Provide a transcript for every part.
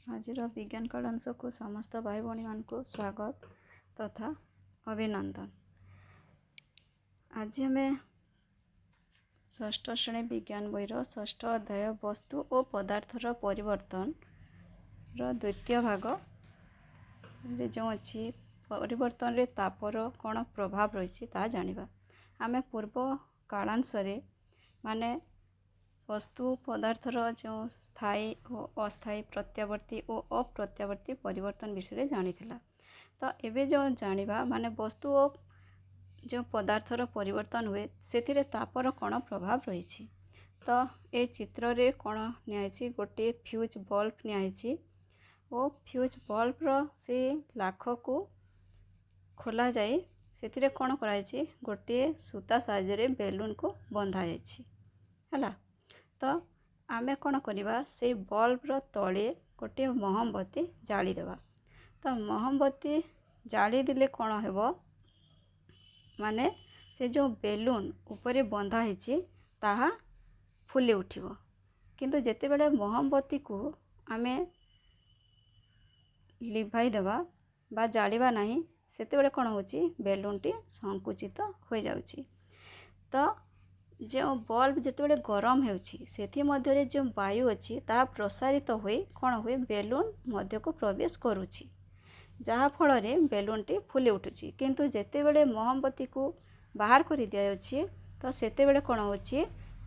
ଆଜିର ବିଜ୍ଞାନ କାଳାଂଶକୁ ସମସ୍ତ ଭାଇ ଭଉଣୀମାନଙ୍କୁ ସ୍ୱାଗତ ତଥା ଅଭିନନ୍ଦନ। ଆଜି ଆମେ ଷଷ୍ଠ ଶ୍ରେଣୀ ବିଜ୍ଞାନ ବହିର ଷଷ୍ଠ ଅଧ୍ୟାୟ ବସ୍ତୁ ଓ ପଦାର୍ଥର ପରିବର୍ତ୍ତନର ଦ୍ୱିତୀୟ ଭାଗରେ ଯେଉଁ ଅଛି ପରିବର୍ତ୍ତନରେ ତାପର କ'ଣ ପ୍ରଭାବ ରହିଛି ତାହା ଜାଣିବା। ଆମେ ପୂର୍ବ କାଳାଂଶରେ ମାନେ ବସ୍ତୁ ପଦାର୍ଥର ଯେଉଁ ସ୍ଥାୟୀ ଓ ଅସ୍ଥାୟୀ, ପ୍ରତ୍ୟାବର୍ତ୍ତୀ ଓ ଅପ୍ରତ୍ୟାବର୍ତ୍ତୀ ପରିବର୍ତ୍ତନ ବିଷୟରେ ଜାଣିଥିଲା। ତ ଏବେ ଯେଉଁ ଜାଣିବା ମାନେ ବସ୍ତୁ ଓ ଯେଉଁ ପଦାର୍ଥର ପରିବର୍ତ୍ତନ ହୁଏ ସେଥିରେ ତାପର କ'ଣ ପ୍ରଭାବ ରହିଛି। ତ ଏ ଚିତ୍ରରେ କ'ଣ ନିଆହେଇଛି, ଗୋଟିଏ ଫ୍ୟୁଜ୍ ବଲ୍ବ ନିଆହେଇଛି ଓ ଫ୍ୟୁଜ୍ ବଲ୍ବର ସେ ଲାଖକୁ ଖୋଲାଯାଇ ସେଥିରେ କ'ଣ କରାଯାଇଛି, ଗୋଟିଏ ସୂତା ସାହାଯ୍ୟରେ ବେଲୁନକୁ ବନ୍ଧାଯାଇଛି। ହେଲା, ତ ଆମେ କ'ଣ କରିବା, ସେଇ ବଲ୍ବର ତଳେ ଗୋଟିଏ ମହମବତୀ ଜାଳିଦେବା। ତ ମହମବତୀ ଜାଳିଦେଲେ କ'ଣ ହେବ, ମାନେ ସେ ଯେଉଁ ବେଲୁନ ଉପରେ ବନ୍ଧା ହେଇଛି ତାହା ଫୁଲି ଉଠିବ। କିନ୍ତୁ ଯେତେବେଳେ ମହମବତୀକୁ ଆମେ ଲିଭାଇ ଦେବା ବା ଜାଳିବା ନାହିଁ, ସେତେବେଳେ କ'ଣ ହେଉଛି, ବେଲୁନଟି ସଙ୍କୁଚିତ ହୋଇଯାଉଛି। ତ ଯେଉଁ ବଲ୍ବ ଯେତେବେଳେ ଗରମ ହେଉଛି ସେଥିମଧ୍ୟରେ ଯେଉଁ ବାୟୁ ଅଛି ତାହା ପ୍ରସାରିତ ହୋଇ କ'ଣ ହୁଏ, ବେଲୁନ ମଧ୍ୟକୁ ପ୍ରବେଶ କରୁଛି, ଯାହାଫଳରେ ବେଲୁନଟି ଫୁଲି ଉଠୁଛି। କିନ୍ତୁ ଯେତେବେଳେ ମହମବତୀକୁ ବାହାର କରି ଦିଆଯାଉଛି ତ ସେତେବେଳେ କ'ଣ ହେଉଛି,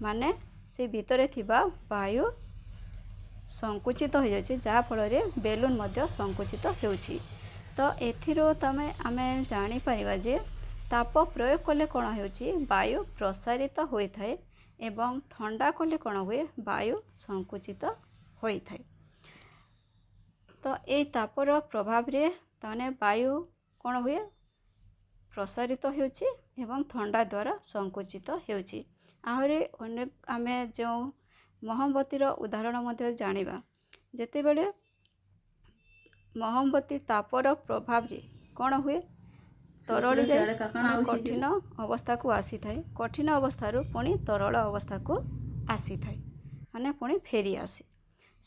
ମାନେ ସେ ଭିତରେ ଥିବା ବାୟୁ ସଙ୍କୁଚିତ ହୋଇଯାଉଛି, ଯାହାଫଳରେ ବେଲୁନ ମଧ୍ୟ ସଙ୍କୁଚିତ ହେଉଛି। ତ ଏଥିରୁ ଆମେ ଜାଣିପାରିବା ଯେ ତାପ ପ୍ରୟୋଗ କଲେ କ'ଣ ହେଉଛି, ବାୟୁ ପ୍ରସାରିତ ହୋଇଥାଏ ଏବଂ ଥଣ୍ଡା କଲେ କ'ଣ ହୁଏ, ବାୟୁ ସଙ୍କୁଚିତ ହୋଇଥାଏ। ତ ଏଇ ତାପର ପ୍ରଭାବରେ ତାମାନେ ବାୟୁ କ'ଣ ହୁଏ, ପ୍ରସାରିତ ହେଉଛି ଏବଂ ଥଣ୍ଡା ଦ୍ୱାରା ସଙ୍କୁଚିତ ହେଉଛି। ଆହୁରି ଅନେକ ଆମେ ଯେଉଁ ମହମବତୀର ଉଦାହରଣ ମଧ୍ୟ ଜାଣିବା। ଯେତେବେଳେ ମହମବତୀ ତାପର ପ୍ରଭାବରେ କ'ଣ ହୁଏ, ତରଳି ଯାଇ କଠିନ ଅବସ୍ଥାକୁ ଆସିଥାଏ, କଠିନ ଅବସ୍ଥାରୁ ପୁଣି ତରଳ ଅବସ୍ଥାକୁ ଆସିଥାଏ, ମାନେ ପୁଣି ଫେରି ଆସେ।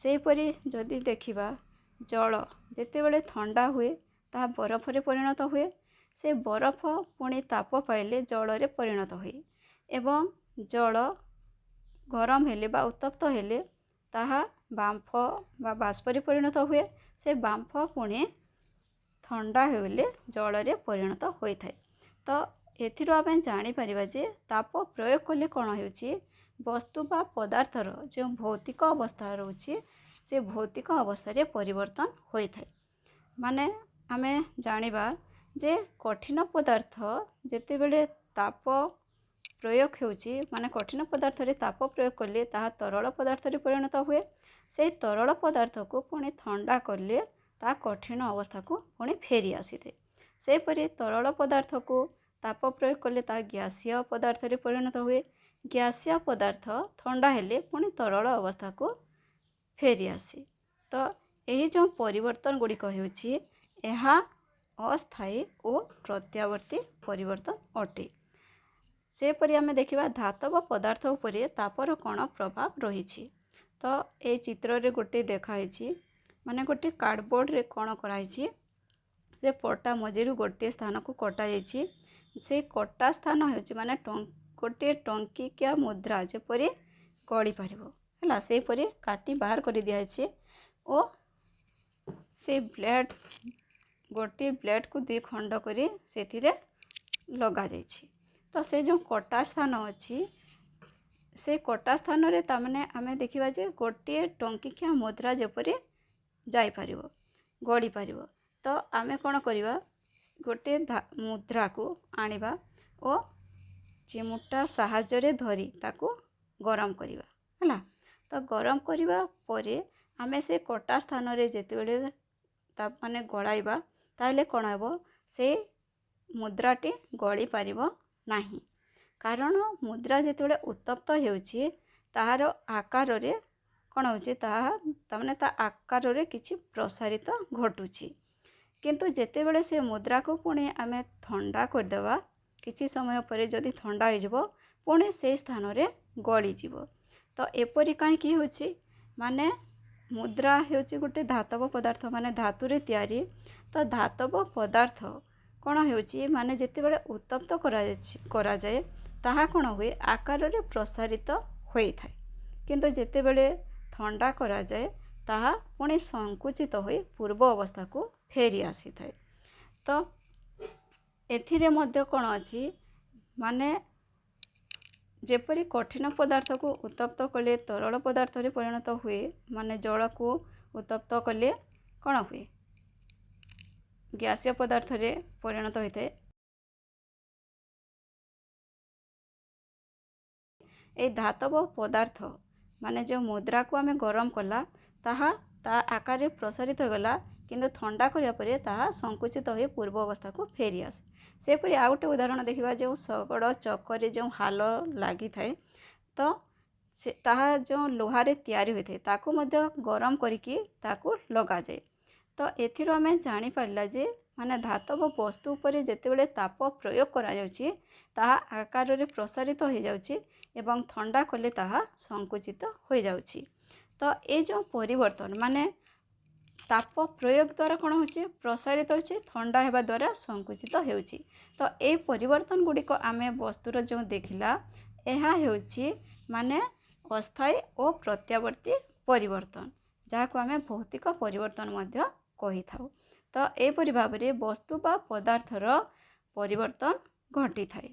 ସେହିପରି ଯଦି ଦେଖିବା ଜଳ ଯେତେବେଳେ ଥଣ୍ଡା ହୁଏ ତାହା ବରଫରେ ପରିଣତ ହୁଏ, ସେ ବରଫ ପୁଣି ତାପ ପାଇଲେ ଜଳରେ ପରିଣତ ହୁଏ ଏବଂ ଜଳ ଗରମ ହେଲେ ବା ଉତ୍ତପ୍ତ ହେଲେ ତାହା ବାମ୍ଫ ବା ବାଷ୍ପରେ ପରିଣତ ହୁଏ, ସେ ବାମ୍ଫ ପୁଣି ଥଣ୍ଡା ହେଲେ ଜଳରେ ପରିଣତ ହୋଇଥାଏ। ତ ଏଥିରୁ ଆମେ ଜାଣିପାରିବା ଯେ ତାପ ପ୍ରୟୋଗ କଲେ କ'ଣ ହେଉଛି, ବସ୍ତୁ ବା ପଦାର୍ଥର ଯେଉଁ ଭୌତିକ ଅବସ୍ଥା ରହୁଛି ସେ ଭୌତିକ ଅବସ୍ଥାରେ ପରିବର୍ତ୍ତନ ହୋଇଥାଏ। ମାନେ ଆମେ ଜାଣିବା ଯେ କଠିନ ପଦାର୍ଥ ଯେତେବେଳେ ତାପ ପ୍ରୟୋଗ ହେଉଛି, ମାନେ କଠିନ ପଦାର୍ଥରେ ତାପ ପ୍ରୟୋଗ କଲେ ତାହା ତରଳ ପଦାର୍ଥରେ ପରିଣତ ହୁଏ, ସେଇ ତରଳ ପଦାର୍ଥକୁ ପୁଣି ଥଣ୍ଡା କଲେ ତାହା କଠିନ ଅବସ୍ଥାକୁ ପୁଣି ଫେରି ଆସିଥାଏ। ସେହିପରି ତରଳ ପଦାର୍ଥକୁ ତାପ ପ୍ରୟୋଗ କଲେ ତାହା ଗ୍ୟାସୀୟ ପଦାର୍ଥରେ ପରିଣତ ହୁଏ, ଗ୍ୟାସୀୟ ପଦାର୍ଥ ଥଣ୍ଡା ହେଲେ ପୁଣି ତରଳ ଅବସ୍ଥାକୁ ଫେରି ଆସେ। ତ ଏହି ଯେଉଁ ପରିବର୍ତ୍ତନ ଗୁଡ଼ିକ ହେଉଛି ଏହା ଅସ୍ଥାୟୀ ଓ ପ୍ରତ୍ୟାବର୍ତ୍ତୀ ପରିବର୍ତ୍ତନ ଅଟେ। ସେପରି ଆମେ ଦେଖିବା ଧାତବ ପଦାର୍ଥ ଉପରେ ତାପର କ'ଣ ପ୍ରଭାବ ରହିଛି। ତ ଏଇ ଚିତ୍ରରେ ଗୋଟେ ଦେଖାହେଇଛି, ମାନେ ଗୋଟେ କାର୍ଡ଼ବୋର୍ଡ଼ରେ କ'ଣ କରାହେଇଛି, ସେ ପଟା ମଝିରୁ ଗୋଟିଏ ସ୍ଥାନକୁ କଟାଯାଇଛି। ସେ କଟା ସ୍ଥାନ ହେଉଛି ମାନେ ଗୋଟିଏ ଟଙ୍କିକିଆ ମୁଦ୍ରା ଯେପରି ଗଳିପାରିବ, ହେଲା, ସେହିପରି କାଟି ବାହାର କରି ଦିଆଯାଇଛି ଓ ସେ ବ୍ଲେଡ଼୍ ଗୋଟିଏ ବ୍ଲେଡ଼୍କୁ ଦୁଇ ଖଣ୍ଡ କରି ସେଥିରେ ଲଗାଯାଇଛି। ତ ସେ ଯେଉଁ କଟା ସ୍ଥାନ ଅଛି ସେ କଟା ସ୍ଥାନରେ ତାମାନେ ଆମେ ଦେଖିବା ଯେ ଗୋଟିଏ ଟଙ୍କିକିଆ ମୁଦ୍ରା ଯେପରି ଯାଇପାରିବ, ଗଳିପାରିବ। ତ ଆମେ କ'ଣ କରିବା, ଗୋଟିଏ ମୁଦ୍ରାକୁ ଆଣିବା ଓ ଚିମୁଟା ସାହାଯ୍ୟରେ ଧରି ତାକୁ ଗରମ କରିବା, ହେଲା। ତ ଗରମ କରିବା ପରେ ଆମେ ସେ କଟା ସ୍ଥାନରେ ଯେତେବେଳେ ତା ମାନେ ଗଳାଇବା ତାହେଲେ କ'ଣ ହେବ, ସେ ମୁଦ୍ରାଟି ଗଳିପାରିବ ନାହିଁ। କାରଣ ମୁଦ୍ରା ଯେତେବେଳେ ଉତ୍ତପ୍ତ ହେଉଛି ତାହାର ଆକାରରେ କ'ଣ ହେଉଛି, ତାହା ତାମାନେ ତା ଆକାରରେ କିଛି ପ୍ରସାରିତ ଘଟୁଛି। କିନ୍ତୁ ଯେତେବେଳେ ସେ ମୁଦ୍ରାକୁ ପୁଣି ଆମେ ଥଣ୍ଡା କରିଦେବା, କିଛି ସମୟ ପରେ ଯଦି ଥଣ୍ଡା ହୋଇଯିବ ପୁଣି ସେଇ ସ୍ଥାନରେ ଗଳିଯିବ। ତ ଏପରି କାହିଁକି ହେଉଛି, ମାନେ ମୁଦ୍ରା ହେଉଛି ଗୋଟେ ଧାତବ ପଦାର୍ଥ, ମାନେ ଧାତୁରେ ତିଆରି। ତ ଧାତବ ପଦାର୍ଥ କ'ଣ ହେଉଛି? ମାନେ ଯେତେବେଳେ ଉତ୍ତପ୍ତ କରାଯାଏ, ତାହା କ'ଣ ହୁଏ? ଆକାରରେ ପ୍ରସାରିତ ହୋଇଥାଏ, କିନ୍ତୁ ଯେତେବେଳେ ଥଣ୍ଡା କରାଯାଏ ତାହା ପୁଣି ସଙ୍କୁଚିତ ହୋଇ ପୂର୍ବ ଅବସ୍ଥାକୁ ଫେରି ଆସିଥାଏ। ତ ଏଥିରେ ମଧ୍ୟ କ'ଣ ଅଛି? ମାନେ ଯେପରି କଠିନ ପଦାର୍ଥକୁ ଉତ୍ତପ୍ତ କଲେ ତରଳ ପଦାର୍ଥରେ ପରିଣତ ହୁଏ, ମାନେ ଜଳକୁ ଉତ୍ତପ୍ତ କଲେ କ'ଣ ହୁଏ? ଗ୍ୟାସୀୟ ପଦାର୍ଥରେ ପରିଣତ ହୋଇଥାଏ। ଏଇ ଧାତବ ପଦାର୍ଥ, ମାନେ ଯେଉଁ ମୁଦ୍ରାକୁ ଆମେ ଗରମ କଲା, ତାହା ତା ଆକାରରେ ପ୍ରସାରିତ ହୋଇଗଲା, କିନ୍ତୁ ଥଣ୍ଡା କରିବା ପରେ ତାହା ସଙ୍କୁଚିତ ହୋଇ ପୂର୍ବ ଅବସ୍ଥାକୁ ଫେରି ଆସେ। ସେପରି ଆଉ ଗୋଟେ ଉଦାହରଣ ଦେଖିବା, ଯେଉଁ ଶଗଡ଼ ଚକରେ ଯେଉଁ ହାଲ ଲାଗିଥାଏ, ତ ସେ ତାହା ଯେଉଁ ଲୁହାରେ ତିଆରି ହୋଇଥାଏ, ତାକୁ ମଧ୍ୟ ଗରମ କରିକି ତାକୁ ଲଗାଯାଏ। ତ ଏଥିରୁ ଆମେ ଜାଣିପାରିଲା ଯେ ମାନେ ଧାତବ ବସ୍ତୁ ଉପରେ ଯେତେବେଳେ ତାପ ପ୍ରୟୋଗ କରାଯାଉଛି, ତାହା ଆକାରରେ ପ୍ରସାରିତ ହୋଇଯାଉଛି ଏବଂ ଥଣ୍ଡା କଲେ ତାହା ସଙ୍କୁଚିତ ହୋଇଯାଉଛି। ତ ଏ ଯେଉଁ ପରିବର୍ତ୍ତନ, ମାନେ ତାପ ପ୍ରୟୋଗ ଦ୍ୱାରା କ'ଣ ହେଉଛି? ପ୍ରସାରିତ ହେଉଛି, ଥଣ୍ଡା ହେବା ଦ୍ୱାରା ସଙ୍କୁଚିତ ହେଉଛି। ତ ଏଇ ପରିବର୍ତ୍ତନ ଗୁଡ଼ିକ ଆମେ ବସ୍ତୁର ଯେଉଁ ଦେଖିଲା, ଏହା ହେଉଛି ମାନେ ଅସ୍ଥାୟୀ ଓ ପ୍ରତ୍ୟାବର୍ତ୍ତୀ ପରିବର୍ତ୍ତନ, ଯାହାକୁ ଆମେ ଭୌତିକ ପରିବର୍ତ୍ତନ ମଧ୍ୟ କହିଥାଉ। ତ ଏହିପରି ଭାବରେ ବସ୍ତୁ ବା ପଦାର୍ଥର ପରିବର୍ତ୍ତନ ଘଟିଥାଏ।